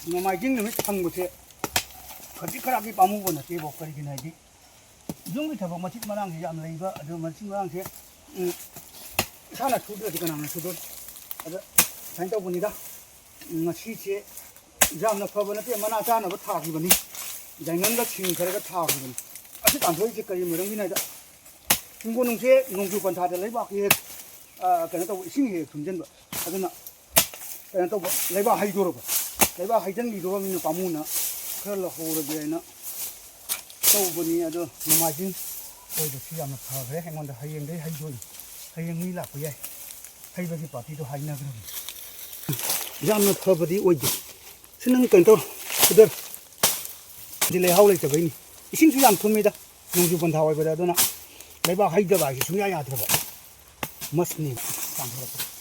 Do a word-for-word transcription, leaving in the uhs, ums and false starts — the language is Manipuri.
ꯅꯣꯡꯃꯥꯏꯖꯤꯡ ꯅꯨꯃꯤꯠ ꯐꯪꯕꯁꯦ ꯈꯖꯤꯛ ꯈꯔꯥꯛꯀꯤ ꯄꯥꯝꯃꯨꯕ ꯅꯠꯇꯦꯕꯣ꯫ ꯀꯔꯤꯒꯤꯅꯣ ꯍꯥꯏꯗꯤ, ꯌꯨꯝꯒꯤ ꯊꯕꯛ ꯃꯆꯤꯠ ꯃꯔꯥꯡꯁꯦ ꯌꯥꯝ ꯂꯩꯕ, ꯑꯗꯨ ꯃꯆꯤꯠ ꯃꯔꯥꯡꯁꯦ, ꯎꯝ, ꯏꯁꯥꯅ ꯁꯨꯗ꯭ꯔꯗꯤ ꯀꯅꯥꯅ ꯁꯨꯗꯣꯏ? ꯑꯗ ꯁꯨꯃꯥꯏꯅ ꯇꯧꯕꯅꯤꯗ, ꯎꯝ, ꯉꯁꯤꯁꯦ ꯌꯥꯝꯅ ꯐꯕ ꯅꯠꯇꯦ, ꯃꯅꯥ ꯆꯥꯅꯕ ꯊꯥꯈꯤꯕꯅꯤ, ꯌꯥꯏꯉꯪꯒ ꯁꯤꯡ ꯈꯔꯒ ꯊꯥꯈꯤꯕꯅꯤ꯫ ꯑꯁꯤ ꯇꯥꯟꯊꯣꯛꯏꯁꯦ ꯀꯔꯤ ꯃꯔꯝꯒꯤꯅꯣ ꯍꯥꯏꯗ, ꯍꯤꯡꯒꯣꯜ ꯅꯨꯡꯁꯦ ꯅꯣꯡꯖꯨ ꯄꯟꯊꯥꯗ ꯂꯩꯕꯥꯛ ꯍꯦꯛ, ꯑ, ꯀꯩꯅꯣ ꯇꯧꯕ, ꯏꯁꯤꯡ ꯍꯦꯛ ꯊꯨꯝꯖꯤꯟꯕ, ꯑꯗꯨꯅ ꯀꯩꯅꯣ ꯇꯧꯕ, ꯂꯩꯕꯥꯛ ꯍꯩꯗꯣꯔꯕ꯫ ꯂꯩꯕꯥꯛ ꯍꯩꯖꯤꯟꯈꯤꯗꯣꯔꯕꯅꯤꯅ ꯄꯥꯝꯃꯨꯅ ꯈꯔ ꯂꯧꯍꯧꯔꯒꯦ ꯍꯥꯏꯅ ꯇꯧꯕꯅꯤ꯫ ꯑꯗꯣ ꯅꯣꯡꯃꯥꯏꯖꯤꯡ ꯑꯣꯏꯕꯁꯤ ꯌꯥꯝꯅ ꯐꯈ꯭ꯔꯦ ꯑꯩꯉꯣꯟꯗ꯫ ꯍꯌꯦꯡꯗꯩ ꯍꯩꯗꯣꯏꯅꯤ, ꯍꯌꯦꯡ ꯃꯤ ꯂꯥꯛꯄ ꯌꯥꯏ꯫ ꯍꯩꯕꯒꯤ ꯄꯥꯔꯇꯤꯗꯣ ꯍꯥꯏꯅꯈ꯭ꯔꯕꯅꯤ꯫ ꯌꯥꯝꯅ ꯐꯕꯗꯤ ꯑꯣꯏꯗꯦ꯫ ꯁꯤ ꯅꯪ ꯀꯩꯅꯣ ꯇꯧꯔꯣ, ꯐꯨꯗꯔꯣ꯫ ꯁꯤ ꯂꯩꯍꯥꯎ ꯂꯩꯇꯕꯩꯅꯤ꯫ ꯏꯁꯤꯡꯁꯨ ꯌꯥꯝ ꯊꯨꯝꯃꯤꯗ, ꯅꯣꯡꯖꯨ ꯄꯟꯊꯥ ꯑꯣꯏꯕꯗ꯫ ꯑꯗꯨꯅ ꯂꯩꯕꯥꯛ ꯍꯩꯗꯕ ꯍꯥꯏꯁꯦ ꯁꯨꯡꯌꯥ ꯌꯥꯗ꯭ꯔꯕ ꯃꯁꯅꯤ꯫ ꯇꯥꯟꯊꯣꯔꯛꯄ꯫